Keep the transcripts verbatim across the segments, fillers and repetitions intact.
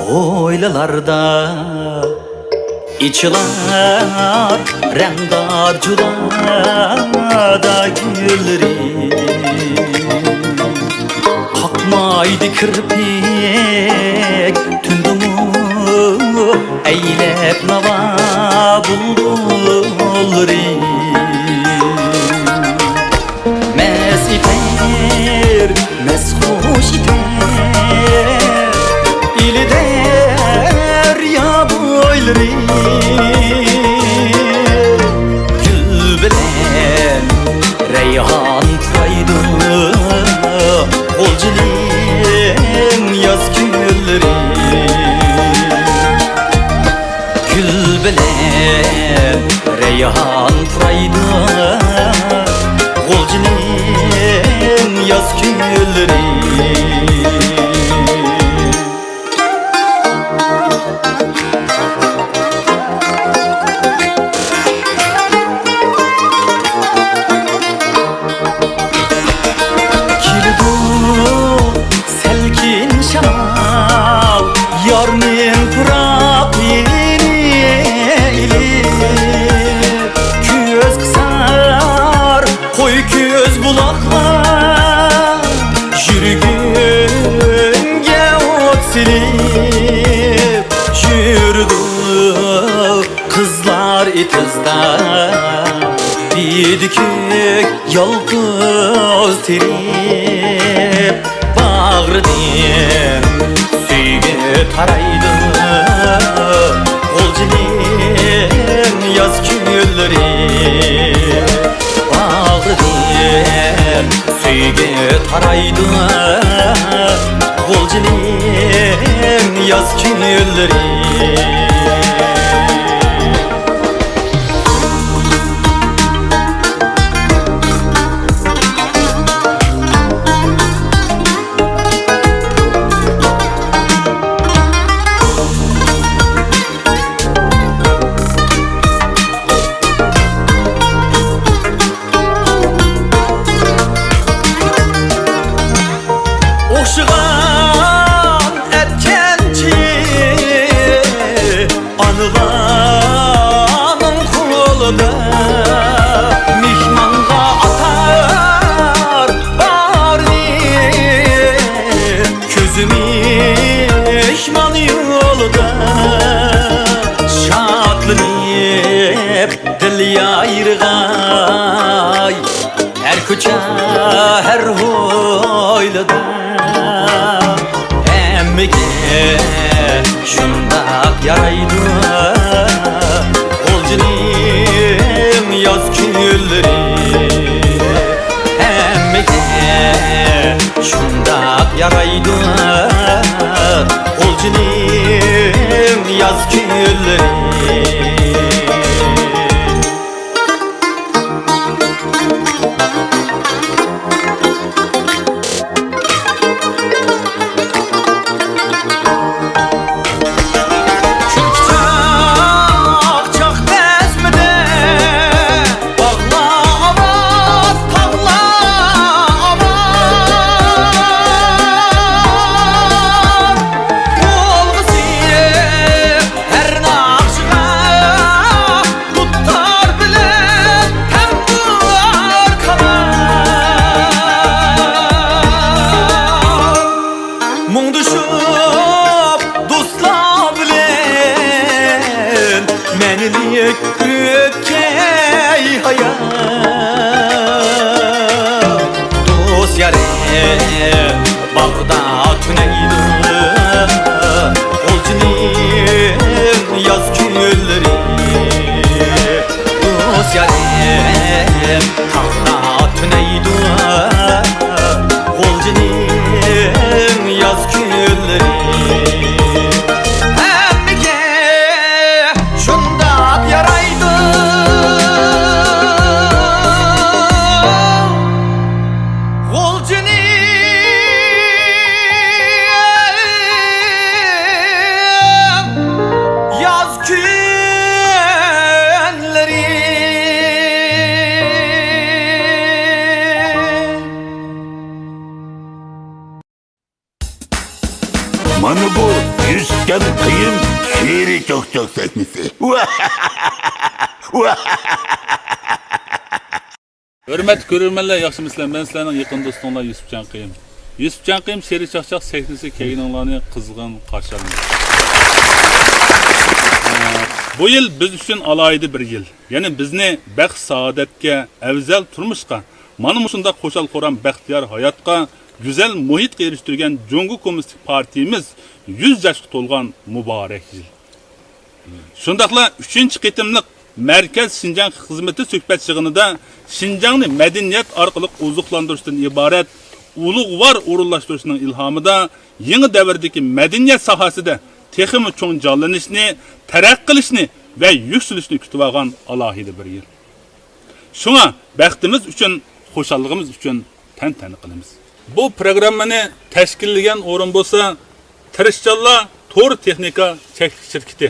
ھويلىلاردا ئېچىلار رەڭدار جۇلادا گۈللىرى، قاقمايدۇ كىرپىك تۈندىمۇ ئەيلەپ ناۋا بۇلبۇللىرى. مەس ئېتەر، مەس خۇش ئېتەر، ئىلى دەريا بويلىرى. گۈل بىلەن رەيھان پۇرايدۇ، غۇلجىنىڭ ياز كۈنلىرى. گۈل بىلەن رەيھان پۇرايدۇ، غۇلجىنىڭ ياز كۈنلىرى. كېلىدۇ سەلكىن شامال، يارنىڭ پۇراقىنى ئېلىپ. كۆز قىسار قوي كۆز بۇلاقلار، يۈرىكىمگە ئوت سېلىپ يۈرىدۇ. قىزلار ئېتىزدا بىدىكۆك يالقۇز تېرىپ، باغرىدىن سۆيگۈ تارايدۇ، غۇلجىنىڭ ياز كۈنلىرى. باغرىدىن سۆيگۈ تارايدۇ، غۇلجىنىڭ ياز كۈنلىرى. ئوخشىغان ئەتكەنچى ئانىلارنىڭ قولىدا، مېھمانغا ئاتار باھارنى، كۆزى مېھمان يولىدا. شادلىنىپ دىل يايرىغاي، ھەر كوچا، ھەر ھويلىدا. ھەممىگە شۇنداق يارايدۇ، غۇلجىنىڭ ياز كۈنلىرى. ھەممىگە شۇنداق يارايدۇ، غۇلجىنىڭ ياز كۈنلىرى. چاقچاق بەزمىدە باغلار ئاۋات، تاغلار ئاۋات. بولغۇسى ھەر ناخشىغا دۇتار بىلەن تەمبۇر كامان. مۇڭدىشىپ دوستلار بىلەن مەنىلىك ئۆتكەي ھايات. دوست يارىم باغدا تۈنەيدۇ، غۇلجىنىڭ ياز كۈنلىرى. دوست يارىم تاغدا تۈنەيدۇ، غۇلجىنىڭ ياز كۈنلىرى. مانا بۇ يۈسۈپجان قېيۇم شېئىرىي چاقچاق سەھنىسى. ھۆرمەتلىك كۆرۈرمەنلەر، ياخشىمۇسىلەر؟ مەن سىلەرنىڭ يېقىن دوستۇڭلار يۈسۈپجان قېيۇم. يۈسۈپجان قېيۇم شېئىرىي چاقچاق سەھنىسى كەلگىنىڭلارنى قىزغىن قارشى ئالىمىز. بۇ يىل بىز ئۈچۈن ئالاھىدە بىر يىل. يەنى بىزنى بەخت-سائادەتكە، ئەۋزەل تۇرمۇشقا، مانا مۇشۇنداق خۇشال-خۇرام، بەختىيار ھاياتقا، گۈزەل مۇھىتقا ئېرىشتۈرگەن جۇڭگو كوممۇنىستىك پارتىيىمىز يۈز ياشقا تولغان مۇبارەك يىل. شۇنداقلا ئۈچىنچى قېتىملىق مەركەز شىنجاڭ خىزمىتى سۆھبەت يىغىنىدا شىنجاڭنى مەدەنىيەت ئارقىلىق ئوزۇقلاندۇرۇشتىن ئىبارەت ئۇلۇغۋار ئورۇنلاشتۇرۇشنىڭ ئىلھامىدا يېڭى دەۋردىكى مەدەنىيەت ساھەسىدە تېخىمۇ چوڭ جانلىنىشنى، تەرەققىي قىلىشنى ۋە يۈكسىلىشنى كۈتۈۋالغان ئالاھىدە بىر يىل. شۇڭا بەختىمىز ئۈچۈن، خۇشاللىقىمىز ئۈچۈن تەنتەنە قىلىمىز. بۇ پروگراممىنى تەشكىللىگەن ئورۇن بولسا تىرىشچانلار تور تېخنىكا چەكلىك شىركىتى.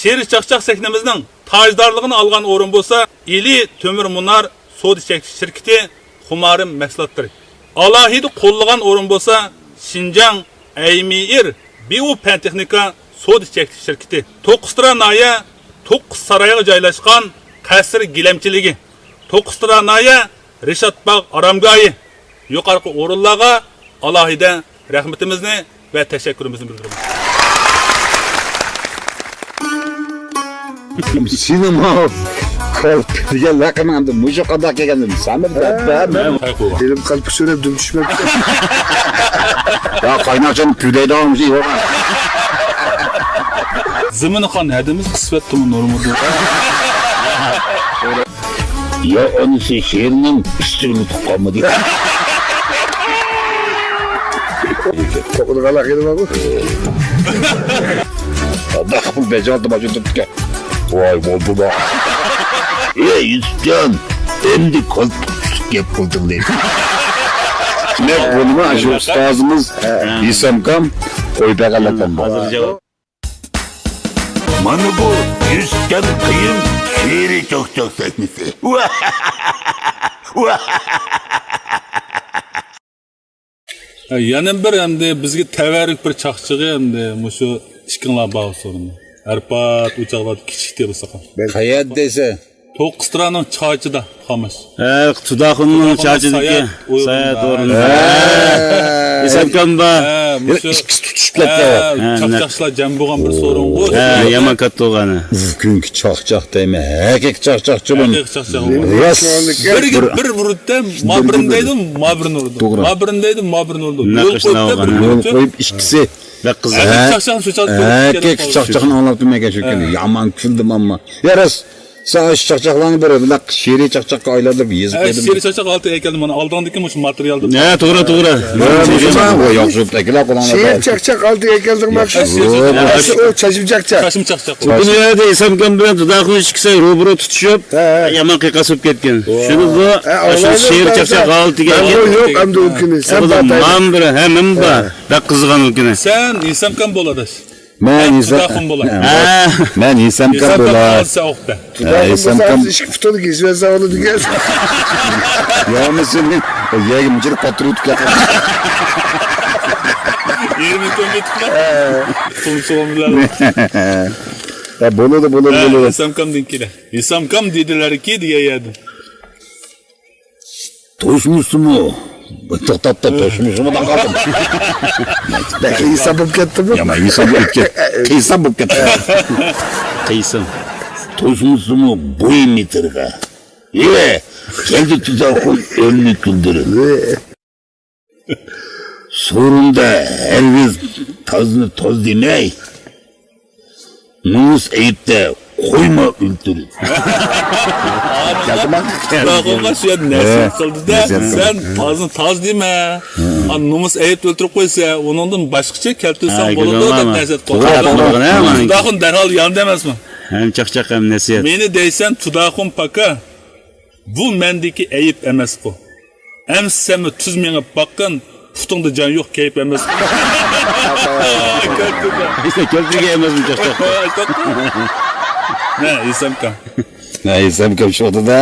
شېئىرىي چاقچاق سەھنىمىزنىڭ تاجدارلىقىنى ئالغان ئورۇن بولسا ئىلى تۆمۈر مۇنار سودا چەكلىك شىركىتى، خۇمارىم مەھسۇلاتلىرى. ئالاھىدە قوللىغان ئورۇن بولسا شىنجاڭ ئەيمىئىر بىئۇ پەن تېخنىكا سودا چەكلىك شىركىتى. توققۇزتارا ناھىيە توققۇز سارايغا جايلاشقان قەسىر گىلەمچىلىكى، توققۇزتارا ناھىيە رىشات باغ ئارامگاھى، يۇقىرىقى ئورۇنلارغا ئالاھىدە رەھمىتىمىزنى ۋە تەشەككۈرىمىزنى بىلدۈرىمىز. سېنىڭمۇ كولپۇك دېگەن لەقىمىڭ ئەمدى مۇشۇ قانداق كەلگەن؟ سەمىر دەپ بەرمەڭ. ئىلىم قەلبكە سۆرەپ دۈم چۈشمەپتۇ. يا قايناقچام پۈدەيدىغان مۇشۇ يوق. زېمىنخان ھەدىمىز قىسمەتتىمۇ نۇرمىدۇ. يا ئانىسى شېئىرنىڭ ئۈستىگە نۇتۇق قالمىدى. توقۇلغانلار خېلى بارغۇ. ئاداق پۇل بەجەلدى ماجۇ تۇتقا. ۋاي بولدى دا. ئەي يۈسۈپجان، ئەمدى كالپۇك تۇتۇپ گەپ قىلدىڭ دەيدۇ. دېمەك بۇنىمۇ شۇ ئۇستازىمىز ھېسامكام قويۇپ بەرگەنلىكتىن بار. مانا بۇ يۈسۈپجان قېيۇم شېئىرىي چاقچاق سەھنىسى. ھە، يەنە بىر ئەمدى بىزگە تەۋەررۈك بىر چاقچىقى ئەمدى مۇشۇ ئىككىڭلار بار سورۇندا. ئەرپات ئۇ چاغلاردا كىچىك دەپ ساقال. قەيەردە دەيسە؟ توققۇزتارانىڭ چاچىدا. خاماش. ھە، تۇداخۇننىڭ چاچىدىكى ساياھەت ئورنىدا. ھە. ھېسامكام بار. ھە، مۇشۇ ئىككىسى تۇتۇشۇپ كەتتى. ھە، چاقچاقچىلار جەم بولغان بىر سورۇنغۇ. ھە، يامان كاتتا بولغان. بۈگۈنكى چاقچاق دەيمەن، ھەقىقىي چاقچاقچىمۇ. ھەقىقىي چاقچاق. راست. بىر، بىر، بىر ئۇرۇپتە، ما بىرىنى دەيدۇ، ما بىرىنى ئۇرىدۇ. توغرا. ما بىرىنى دەيدۇ، ما بىرىنى ئۇرىدۇ. يول قويۇپتە بىر يول قويۇپ ئىككىسى. بەك قىزىق. ھەقىقىي چاقچاقنى شۇ چاغدا ھەقىقىي چاقچاقنى ئاڭلاپ تۇرماي ئەكەن شۇ كۈنى. يامان كۈلدۈم ئەمما. يا راست. سەن ئاشۇ چاقچاقلارنى بىر مۇنداق شېئىرىي چاقچاققا ئايلاندۇرۇپ يېزىپ بەردىم. شېئىرىي چاقچاق ھالىتىگە كەلدى، مانا ئالدىڭدىكى مۇشۇ ماتېرىيالدا. ھە، توغرا، توغرا. ياخشى بولۇپتۇ ئەكىلە قولۇڭلاردا. شېئىر چاقچاق ھالىتىگە كەلدىڭ مەخسۇس. ئاشۇ چاچىم چاقچاق. چاچىم چاقچاق. بۇ يەردە ھېسامكام بىلەن تۇداخۇن ئىككىسى روبىرو تۇتۇشۇپ، يامان قىيقاس بولۇپ كەتكەن. شۇنى بۇ ئاشۇ شېئىرىي چاقچاق ھالىتىگە كەلگەن. يوق ئەمدى ئۇ كۈنى. سەن بار. مەن بىر ھەممىمۇ بار. بەك قىزىغان ئۇ كۈنى. سەن ھېسامكام بول ئاداش. مەن ھېسام-، تۇداخۇن بولاي. ھە. مەن ھېسامكام بولاي. ھېسامكام بولسا ئىككى پۇتىنى كېسىۋەتسە بولىدىكەن. يا مۇسۇلمان، يەرگە مۇنچىلىك پاتتۇرۇپ كەتتى. يېرىمىنى كۆمۈپ كېتىپلا. تۇمشۇغۇم بىلەن. يا بولىدۇ، بولىدۇ، بولىدۇ. ھېسامكامدىن كېلە. ھېسامكام دېدىلەركى دېگەن يەردىن. توشمىسىمۇ؟ توختاپ، توختاپ، توشمىسىمۇ دەپ قالدىم. بەك قىيسام بولۇپ كەتتىمۇ؟ يامان، قىيسام بولۇپ كەتتى. قىيسام بولۇپ كەتتى. قىيسام. توشمىسىمۇ بوي مېتىرغا. ئى، كەلدى تۇداخۇن ئۆمنى كۈلدۈرۈپ. سورۇندا ھەرگىز تازنى تاز دېمەي. نومۇس ئەيىبتە قويما ئۆلتۈرۈپ. تۇداخۇنغا شۇ يەردە نەسىھەت قىلدى-دە، سەن تازنى تاز دېمە. نومۇس ئەيىبتە ئۆلتۈرۈپ قويسا، ئۇنىڭدىن باشقىچە كەلتۈرسەڭ بولىدۇ دەپ نەسىھەت قىلدى. تۇداخۇن دەرھال ياندى ئەمەسمۇ؟ ھەم چاقچاق ھەم نەسىھەت. مېنى دەيسەن تۇداخۇن پاكا، بۇ مەندىكى ئەيىب ئەمەسقۇ. ئەمىسە سەنمۇ تۈز مېڭىپ باققىن، پۇتۇڭدا جان يوق، كەيپ ئەمەس. كەلتۈرگەن ئەمەسمۇ چاقچاق؟ ھە، ھېسامكام. ھە، ھېسامكام شۇ ئوتىدا.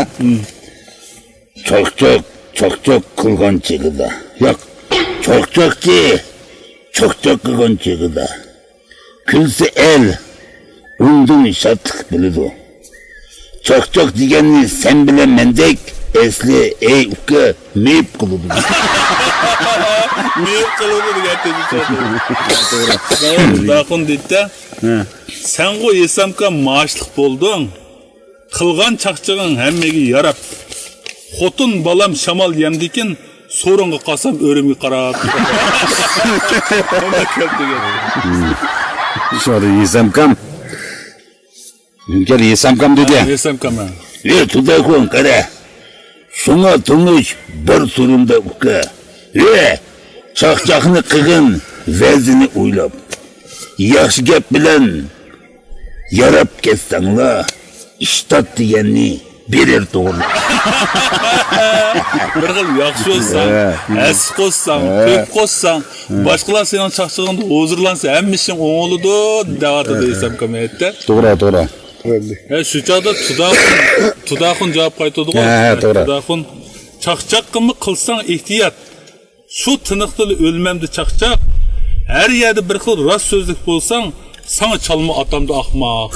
چاقچاق، چاقچاق قىلغان چېغىدا. ياق، چاقچاقچى. چاقچاق قىلغان چېغىدا، كۈلسە ئەل، ئۇندىن شادلىق بىلىدۇ. چاقچاق دېگەننى سەن بىلەن مەندەك ئەسلى، ئەي ئۇكا، مېيىپ قىلىدۇ. مېيىپ قىلىدۇ دېگەن تېزى. داخۇن دېيتتە. ھە. سەنغۇ ھېسامكا مائاشلىق بولدۇڭ. قىلغان چاقچىقىڭ ھەممىگە ياراپ. خوتۇن بالام شامال يەمدىكىن، سورۇنغا قالسام ئۆرۈمگە قاراپ. شۇڭا ھېسامكام. ھېسامكام دېدى. ھېسامكام، ھە. ئى، تۇداخۇن، قارا. شۇڭا تونۇش بار سورۇندا ئۇكا. ئى، چاقچاقنى قىلغىن ۋەزىنى ئويلاپ. ياخشى گەپ بىلەن ياراپ كەتسەڭلار، ئىشتات دېگەننى بېرەر توغرا. بىر خىل ياخشى بولساڭ، ھە. ھەسسە قوشساڭ، ھە. كۆپ قوشساڭ، ھە. باشقىلار سېنىڭ چاقچىقىڭدا ھۇزۇرلانسا، ھەممە ئىشىڭ ئوڭۇلىدۇ، دەۋاتىدۇ ھېسامكام ھەيتتە. توغرا، توغرا. ھە، شۇ چاغدا تۇداخۇن، تۇداخۇن جاۋاب قايتۇرىدىغۇ. ھە، ھە، توغرا. تۇداخۇن، چاقچاققىمۇ قىلساڭ ئېھتىيات. شۇ تىنىقتىلا ئۆلمەمدۇ چاقچاق. ھەر يەردە بىر خىل راست سۆزلۈك بولساڭ، ساڭا چالما ئاتامدۇ ئاقماق.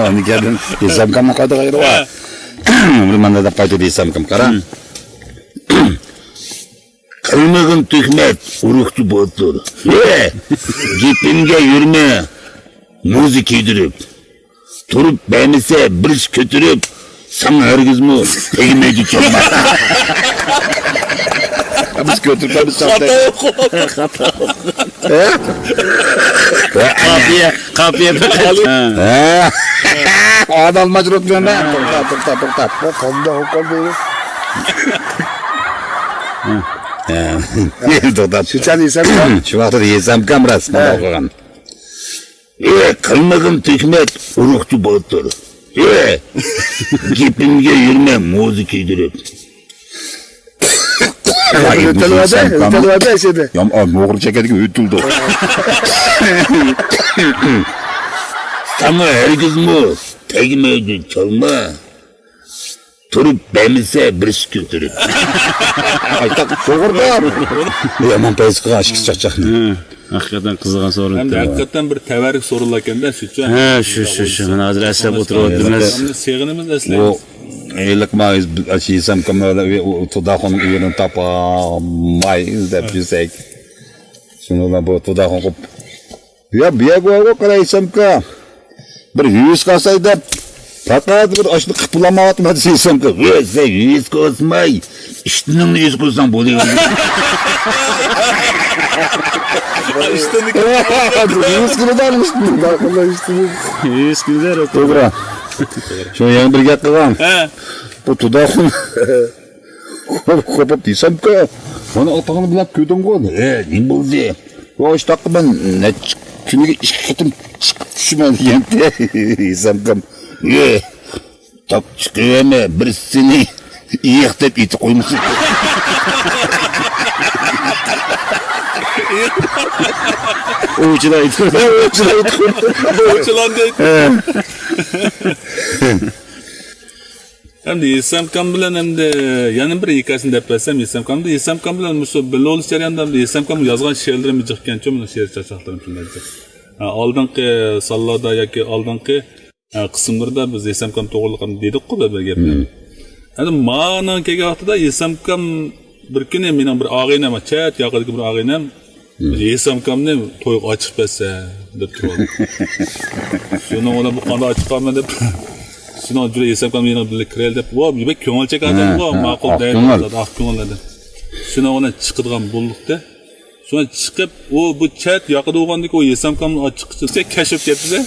ئۇنى كەلدىم، ھېسامكامنىڭ قايتا قايرىۋا. ھە. بىر مانا دەپ قايتىدۇ ھېسامكام، قارا. قىلمىغىن تۆھمەت، ئۇرۇقچى بولۇپتۇر. ھە! گېپىمگە يۈرمە، موزا كىيدۈرۈپ. تۇرۇپ بەرمىسە، بىر ئىش كۆتۈرۈپ، ساڭا ھەرگىزمۇ تەگمەيدۇ چالما. بىز كۆتۈرۈپ بەرمىسەك. خاتا ئوقۇغان. خاتا ئوقۇغان. ھە؟ قاپىيە، قاپىيە پەقەت. ھە. ئادەم مەجرۇت دېمە. توختا، توختا، توختا. بۇ قانداق ئوقۇغان دەيدۇ؟ ھە. توختاپ. شۇ چاغدا ھېسامكام. شۇ ۋاقىتتا ھېسامكام راست مانا ئوقۇغان. ئى، قىلمىغىن تۆھمەت، ئۇرۇقچى بولۇپتۇر. ئى، گېپىمگە يۈرمە، موزا كىيدۈرۈپ. ئۆتەلۋەدە، ئۆتەلۋەدە ئىچىدە. يام، ئا، موغۇر چەكەدىكى ئۆتۈلدى. ساڭا ھەرگىزمۇ تەگمەيدۇ چالما. تۇرۇپ بەرمىسە، بىر ئىش كۆتۈرۈپ. ئايتاق، توغرىدۇر. يامان پەيز قىلغان ئىككى چاقچاقنى. ھە، ھەقىقەتەن قىزىققان سورۇن. ھەم ھەقىقەتەن بىر تەۋەررۈك سورۇنلار ئىكەن-دە، شۇچە. ھە، شۇ، شۇ، شۇ. مانا ھازىر ئەسلەپ ئولتۇرۇۋاتىمىز. سېغىنىمىز ئەسلەيمىز. بۇ ھېلىقى ما ھېسامكاملار بىلەن ئۇ تۇداخۇننىڭ ئۆيىنى تاپالماي ئىزدەپ يۈرسەك. شۇنىڭ بىلەن بۇ تۇداخۇن قىلىپ يا، بۇ يەرگە بارغۇ قارايسەمكە. بىر ھېۋىس قالساي دەپ، پەقەت بىر ئاشۇنى قىلىپ بولالمايۋاتىمەن دېسەمكە. ۋە، سەن ھېۋىسكە ئاسماي، ئىشتىنىڭنى ھېس قىلساڭ بولىۋېرىدۇ. ئىشتىنى ھېس قىلىدۇ ئىشتىنى. ھېس قىلىدۇ. توغرا. شۇ يەنە بىر گەپ قىلغان. ھە. بۇ تۇداخۇن. خوپ، خوپ، دېسەمكە، مانا ئاتاڭنى بىلەپ كۆردۈڭغۇ؟ ئە، نېمە بولدى؟ ۋاي، ئىشتاققا مەن نەچچە كۈنىگە ئىككى قېتىم چىقىپ چۈشىمەن دېگەنتى. دېسەمكەم، ئە، تاپ چىقىۋەرمە، بىرسىنى ئېيىق دەپ ئېتىپ قويمىسۇن. ئوۋچىلار ئېيتىپ. ئوۋچىلار ئېيتىپ. ئوۋچىلار دەيدۇ. ئە. ئەمدى ھېسامكام بىلەن ئەمدى يەنە بىر ھېكايىسىنى دەپ بەرسەم، ھېسامكام، ھېسامكام بىلەن مۇشۇ بىللە بولۇش جەريانىدا ئەمدى ھېسامكام يازغان شېئىرلىرىمۇ جىقكەنچۇ، مانا شېئىر چاقچاقلىرىم شۇنداق جىق. ھە، ئالدىنقى سانلاردا ياكى ئالدىنقى، ھە، قىسىملىرىدا بىز ھېسامكام توغرىلىق ھەم دېدۇققۇ بىر گەپنى. مم. ئەمدى ماڭا كەلگەن ۋاقتىدا ھېسامكام بىر كۈنى مېنىڭ بىر ئاغىنەم، چەت ياقىدىكى بىر ئاغىنەم، ھېسامكامنى تويغا ئاچىقىپ بەرسە دەپ تۇرۇۋالدى. شۇنىڭ بىلەن بۇ قانداق ئاچىقارمەن دەپ، شۇنىڭ جۈرە ھېسامكامنىڭ يېنىغا بىللە كىرەيلى دەپ، ۋا، بەك كۆڭۈل چېكەر ئادەمغۇ، ھە، ماقۇل دەيدۇ، ئاق كۆڭۈل ئادەم. شۇنىڭ بىلەن چىقىدىغان بولدۇقتى. شۇڭا چىقىپ، ئۇ بۇ چەت ياقىدا بولغاندىكىن ئۇ ھېسامكامنى ئاچىققىچە كەچ بولۇپ كەتتى-دە.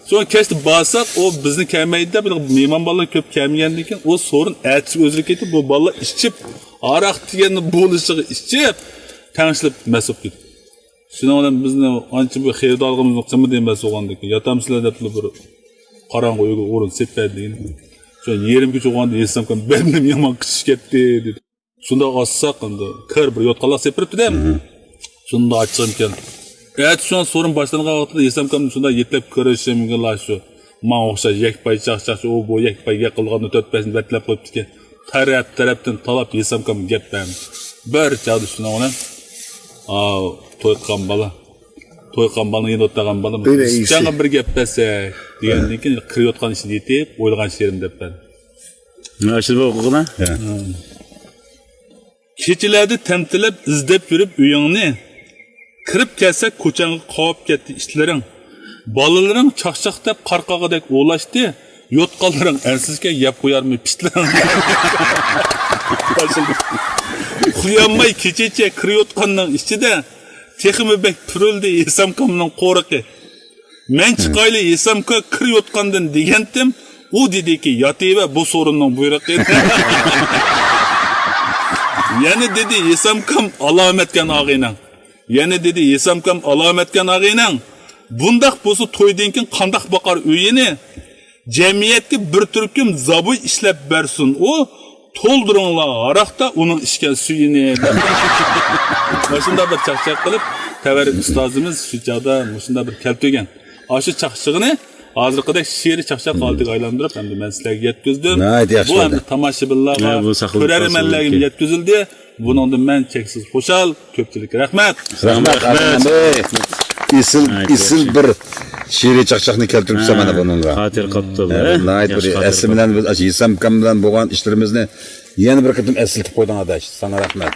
شۇڭا كەچتە بارساق، ئۇ بىزنى كەلمەيدۇ دەپ، مېھمان بالىلار كۆپ كەلمىگەندىن كېيىن، ئۇ سورۇن ئەتىسى ئۆزلىرى كېتىپ، بۇ بالىلار ئىچىپ، ھاراق دېگەننى بولۇشىغا ئىچىپ، تەڭشىلىپ مەس بولۇپ كېتىپتۇ. شۇنىڭ بىلەن بىزنى ئانچە بىر خېرىدارلىقىمىزنى قىلمىدى، مەس بولغاندىن كېيىن. ياتامسىلەر دەپلا بىر قاراڭغۇ ئۆيگە ئورۇن سېلىپ بەردى دېگىنى. شۇ يېرىم كېچە بولغاندا ھېسامكام بەدىنىم يامان قىچىشىپ كەتتى دېدى. شۇنداق ئاچساق، ئەمدى كىر بىر يوتقانلىق سېپىرىپتۇ-دە. شۇنداق ئاچچىقىمكەن. ئەتە شۇڭا سورۇن باشلانغان ۋاقتىدا ھېسامكام شۇنداق يېتىلەپ كىرىشىمگىلا شۇ ماڭا ئوخشاش يەكپاي چاقچاقچى، ئۇ بۇ يەكپاي گەپ قىلغاندا تۆت بەشنى بەتلەپ قويۇپتىكەن. تەرەپ-تەرەپتىن تالاپ ھېسامكام گەپ بەرمىدى. بىر چاغدا شۇنىڭ بىلەن ئاۋۇ، توي قىلغان بالا. توي قىلغان بالىنىڭ يېنىدا ئولتۇرغان بالا. ئۆينىڭ ئىگىسى. ساڭا بىر گەپ بەرسەك، دېگەندىن كېيىن، قىر يوتقان ئىچىدە يېتىپ، ئويلىغان شېئىرىمنى دەپ بەردى. مانا شۇنى ئوقۇغىنا. ھە. كېچىلەردە تەمتىلەپ ئىزدەپ يۈرۈپ ئۆيۈڭنى، كىرىپ كەلسەك كوچاڭغا قاۋاپ كەتتى ئىتلىرىڭ. بالىلىرىڭ چاقچاق دەپ قارقاغىدەك ئولاشتى، يوتقانلىرىڭ ئەنسىزكەن يەپ قويارمۇ پىتلىرىڭ. ئۇخلىيالماي كېچىچە كىر يوتقاننىڭ ئىچىدە، تېخىمۇ بەك پۈرۈلدى ھېسامكامنىڭ قورۇقى. مەن چىقايلى ھېسامكا كىر يوتقاندىن دېگەنتىم، ئۇ دېدىكى، ياتىۋەر، بۇ سورۇننىڭ بۇيرۇقى. يەنە دېدى ھېسامكام، ئالامەتكەن ئاغىنەڭ. يەنە دېدى ھېسامكام، ئالامەتكەن ئاغىنەڭ. بۇنداق بولسا تويدىن كېيىن قانداق باقار ئۆيىنى؟ جەمئىيەتكە بىر تۈركۈم زابۇي ئىشلەپ بەرسۇن ئۇ، تولدۇرۇڭلار ھاراقتا ئۇنىڭ ئىچكەن سۈيىنى. مۇشۇنداق بىر چاقچاق قىلىپ، تەۋەررۈك ئۇستازىمىز شۇ چاغدا مۇشۇنداق بىر كەلتۈرگەن. ئاشۇ چاقچىقىنى ھازىرقىدەك شېئىرىي چاقچاق ھالىتىگە ئايلاندۇرۇپ، ئەمدى مەن سىلەرگە يەتكۈزدۈم. ناھايىتى ياخشى بۇ بولدى. ئەمدى تاماشىبىنلارغا، ھە، بۇ ساقلىنىپ كۆرەرمەنلەرگە قالسۇن. يەتكۈزۈلدى. بۇنىڭدىن مەن چەكسىز خۇشال. كۆپچىلىككە رەھمەت. رەھمەت، رەھمەت. ئەسىل، ھايت، ئېسىل ياخشى. بىر شېئىرىي چاقچاقنى كەلتۈرۈپسەن مانا بۇنىڭغا. خاتىرە قاپتۇ. ھە، ناھايىتى بىر ياخشى ئەسلى خاتىرە بىلەن قاپتۇ. بىز ئاشۇ ھېسامكام بىلەن بولغان ئىشلىرىمىزنى يەنە بىر قېتىم ئەسلىتىپ قويدۇڭ، ئاداش. ساڭا رەھمەت.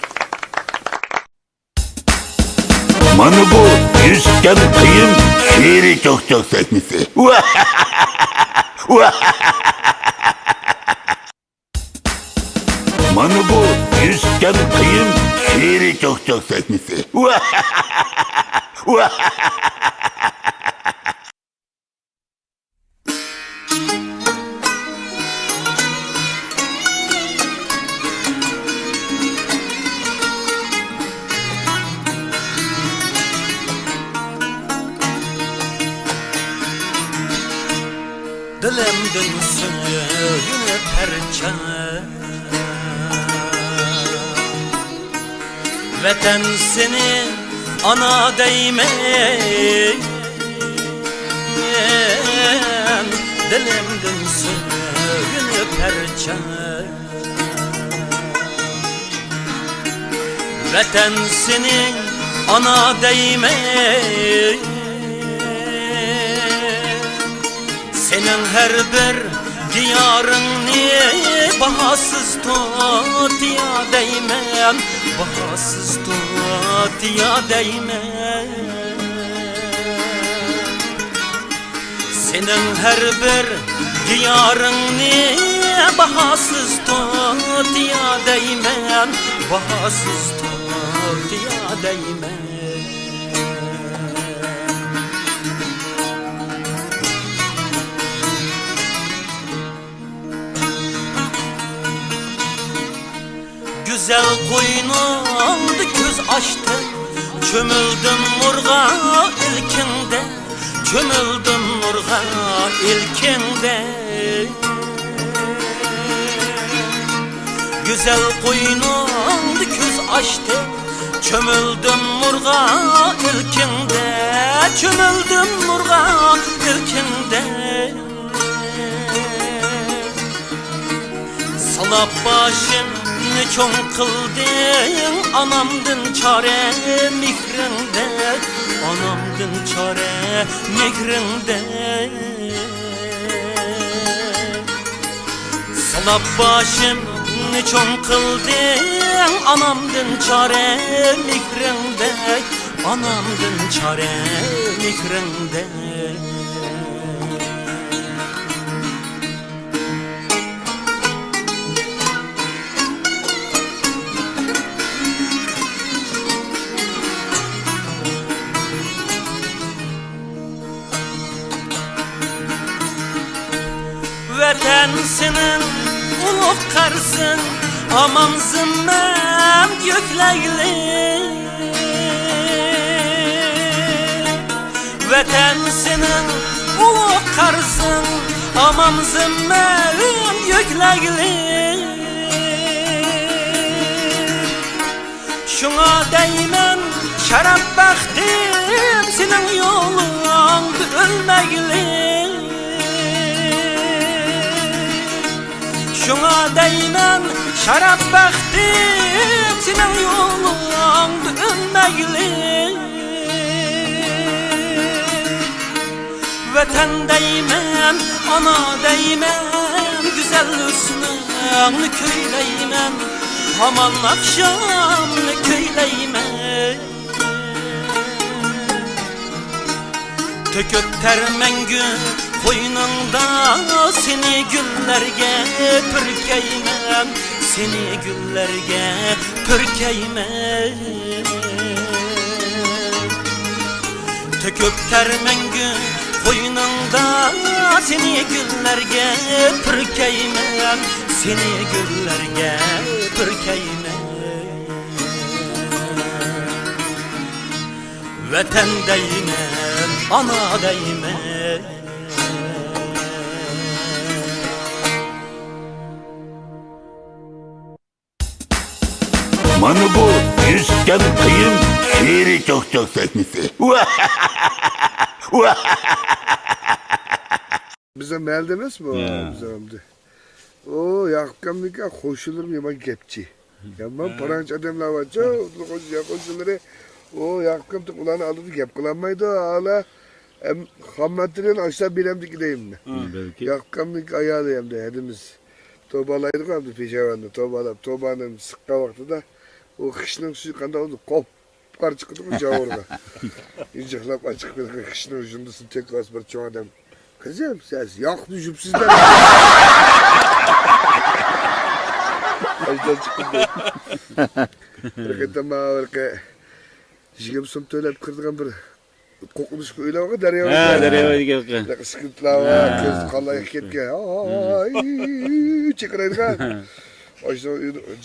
مانا بۇ يۈسكەن قىيىن شېئىرىي چاقچاق سەھنىسى. مانا بۇ يۈسكەن قىيىن شېئىرىي چاقچاق سەھنىسى. دىلىمدىن سۆيۈنۈپ ھەر چاغ، ۋەتەن سېنى ئانا دەيمەن. دىلىمدىن سۆيۈنۈپ ھەر چاغ، ۋەتەن سېنى ئانا دەيمەن. سېنىڭ ھەر بىر دىيارىڭنى باھاسىز تۇتىيا دەيمەن، باھاسىز تۇتىيا دەيمەن. سېنىڭ ھەر بىر دىيارىڭنى باھاسىز تۇتىيا دەيمەن، باھاسىز تۇتىيا دەيمەن. گۈزەل قوينۇڭدا كۆز ئاچتىم، چۆمۈلدۈم نۇرغا ئىلكىڭدە، چۆمۈلدۈم نۇرغا ئىلكىڭدە. گۈزەل قوينۇڭدا كۆز ئاچتىم، چۆمۈلدۈم نۇرغا ئىلكىڭدە، چۆمۈلدۈم نۇرغا ئىلكىڭدە. سىلاپ باشىمنى چوڭ قىلدىڭ، ئانامدىن چارە مېھرىڭدە، ئانامدىن چارە مېھرىڭدە. سىلاپ باشىمنى چوڭ قىلدىڭ، ئانامدىن چارە مېھرىڭدە، ئانامدىن چارە مېھرىڭدە. ۋەتەن سېنىڭ ئۇلۇغ قەرزىڭ، ئامان زىممەم يۈكلەيلى. ۋەتەن سېنىڭ ئۇلۇغ قەرزىڭ، ئامان زىممەم يۈكلەيلى. شۇڭا دەيمەن، شەرەپ بەختىم سېنىڭ يولۇڭدا ئۆلمەيلى. شۇڭا دەيمەن، قاراپ بەختىم سېنىڭ يولۇڭدا ئۈنمەيلى. ۋەتەن دەيمەن، ئانا دەيمەن، گۈزەل ھۆسنۈڭنى كۈيلەيمەن، ھامان ئاخشامنى كۈيلەيمەن. تۆكۈپ تەر مەڭگۈ قوينۇڭدا، سېنى گۈللەرگە پۈركەيمەن، سېنى گۈللەرگە پۈركەيمەن. تۆكۈپ تەر مەڭگۈ قوينۇڭدا، سېنى گۈللەرگە پۈركەيمەن، سېنى گۈللەرگە پۈركەيمەن. ۋەتەن دەيمەن، ئانا دەيمەن. مانا بۇ يۈسكەن قېيىم شېئىرىي چاقچاق سەھنىسى. بىزنىڭ مەھەللىدە ئەمەسمۇ؟ ھە. بىزنىڭ ئەمدى. ئۇ ياقۇپكامنىڭكى قوشنىلىرىمۇ يامان گەپچى. يامان ھە. پاراڭچى ئادەملەر بارچۇ، قوش-، قوشنىلىرى. ئۇ ياقۇپكام ئۇلارنىڭ ئالدىدا گەپ قىلالمايدۇ. ھالا، ئەم، خام ماتېرىيالنى ئاشتا بېرەمدىكى دەيمەن. ھە، بەلكى. ياقۇپكامنىڭكى ئايالى ئەمدى ھەدىمىز. توبالايدىغۇ ئەمدى پېشاۋەرنى توبالاپ، توبانى سىققان ۋاقتىدا ئۇ خىشنىڭ سۈيى قانداق بولىدۇ؟ قوپ-قارا چىقىدىغۇ جاۋۇرغا. ئىنجىقلاپ ئاچىقىپ كېتىدىغۇ خىشنىڭ جۇندىسىنى تۆكۈۋالسا بىر چوڭ ئادەم. قىزىم، سىز ياقۇپنى يۇيۇپسىزلەر. ئاشۇنداق چىقىدۇ. بىر قېتىم ماڭا بىر قېتىم يىگىرمە سوم تۆلەپ كىرىدىغان بىر قوقۇنۇشقا ئۆيلەرگە دەريا ھە، بويىدا. دەريا بويىدىكى. ئىسكىلىتلار بار، ھە. كۆزى قانلايدىغان كەتكەن. ھاي، چىقىرايدىغان. ئاشۇ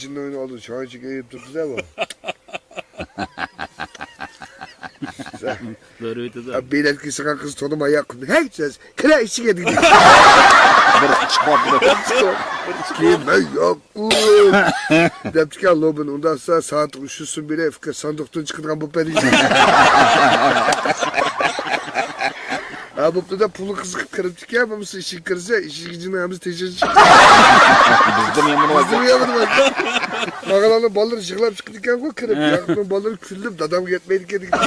جىننىڭ ئۆيىنىڭ ئالدىدا چاي ئىچىپ يېيىپ تۇرۇپتۇ-دە بۇ. بۆرە ئۆتىدۇ. بېلەتكە سىغان قىز تونۇماي ياقۇپنى. ھەي، سىز كىرە ئىچىگە دېدى. بىر چىقىپ. كېيىن مەن ياق. ئۇ دەپتىكەن، لوبىن ئۇنداقسا سائەتتە ئۈچ يۈز سوم بېرەي، ئۇكا، ساندۇقتىن چىقىدىغان بولۇپ بەردى. ھە، بوپتۇ دەپ پۇلنى قىزىقىپ كىرىپتىكەن، بولمىسا ئىشىككە كىرسە، ئىشىكنىڭ ھەممىسى تېشىغا چىقتى. بىزدىن يامان بىزدىن يامان. ماغىلانىڭ بالىلىرى يىغلاپ چىقىدىكەنغۇ كىرىپ، ھە. ياقۇپنىڭ بالىلىرى كۈلۈپ، دادامغا يەتمەيدىكەن دېگەن.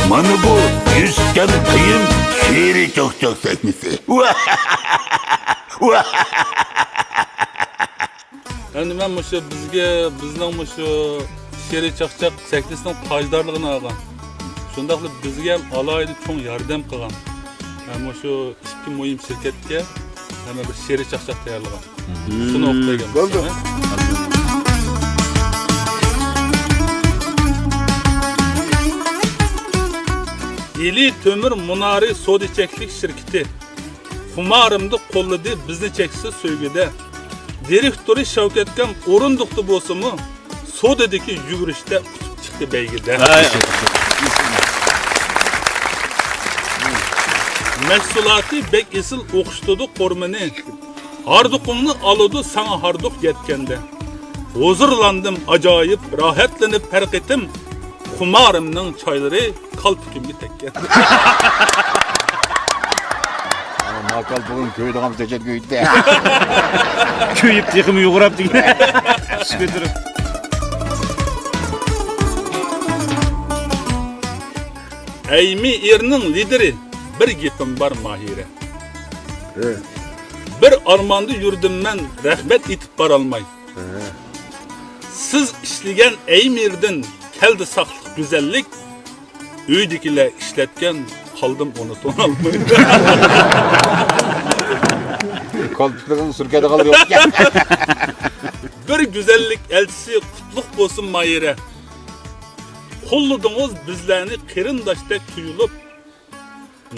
مانا بۇ يۈسكەن قېيىم شېئىرىي چاقچاق سەھنىسى. ئەمدى مەن مۇشۇ بىزگە، بىزنىڭ مۇشۇ شېئىرىي چاقچاق سەھنىسىنىڭ تاجدارلىقىنى ئالغان. شۇنداقلا بىزگە ھەم ئالاھىدە چوڭ ياردەم قىلغان. ھە، مۇشۇ ئىككى مۇھىم شىركەتكە ھەممە بىر شېئىرىي چاقچاق تەييارلىغان. شۇنى ئوقۇپ بەرگەن بولدى. ئىلى تۆمۈر مۇنارى سودا چەكلىك شىركىتى خۇمارىمدا قوللىدى بىزنى چەكسىز سۆيگۈدە. دىرېكتورى شەۋكەتكەم ئورۇندۇقتا بولسىمۇ، سودىدىكى يۈگۈرۈشتە ئۇتۇپ چىقتى بەيگىدە. ھەي. مەھسۇلاتى بەك ئېسىل ئوخشىتىدۇ قورۇمىنى. ھاردۇقۇڭنى ئالىدۇ ساڭا ھاردۇق يەتكەندە. ھۇزۇرلاندىم ئاجايىپ راھەتلىنىپ ھەر قېتىم. خۇمارىمنىڭ چايلىرى كالپۇكۇمغا تەگكەن. ماكال بۈگۈن كۆيىدىغان دەرىجىدە كۆيدى. كۆيۈپ تېخىمۇ يوغىناپ دېگەن. ئۈستى كۆتۈرۈپ. ئەيمى ئېرنىڭ لىدىرى، بىر گېپىم بار ماھىرە. ھە. بىر ئارماندا يۈردۈم مەن، رەھمەت ئېيتىپ بارالماي. ھە. سىز ئىشلىگەن ئەيمىردىن كەلدى ساقلىق، گۈزەللىك. ئۆيدىكىلەر ئىشلەتكەن، قالدىم ئۇنى تونۇالماي. كالپۇكلىرىنى سۈركەيدىغانلار يوق. بىر گۈزەللىك ئەلچىسى قۇتلۇق بولسۇن ماھىرە. قوللىدىڭىز بىزلەرنى قېرىنداشتەك تۇيۇلۇپ.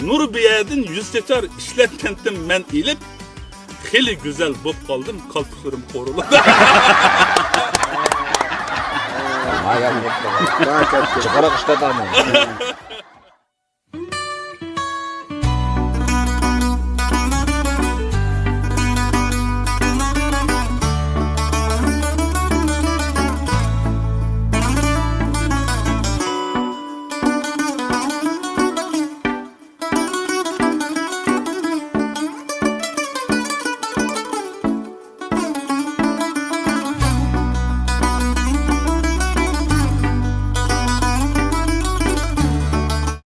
نۇر بىيەدىن يۈز چېچەر ئىشلەتكەنتىم مەن ئېلىپ، خېلى گۈزەل بوپ قالدىم، كالپۇكلىرىم قورۇلۇپ. ھايال بوپتۇ. چىقاراق ئىشلەتەلمەيمەن.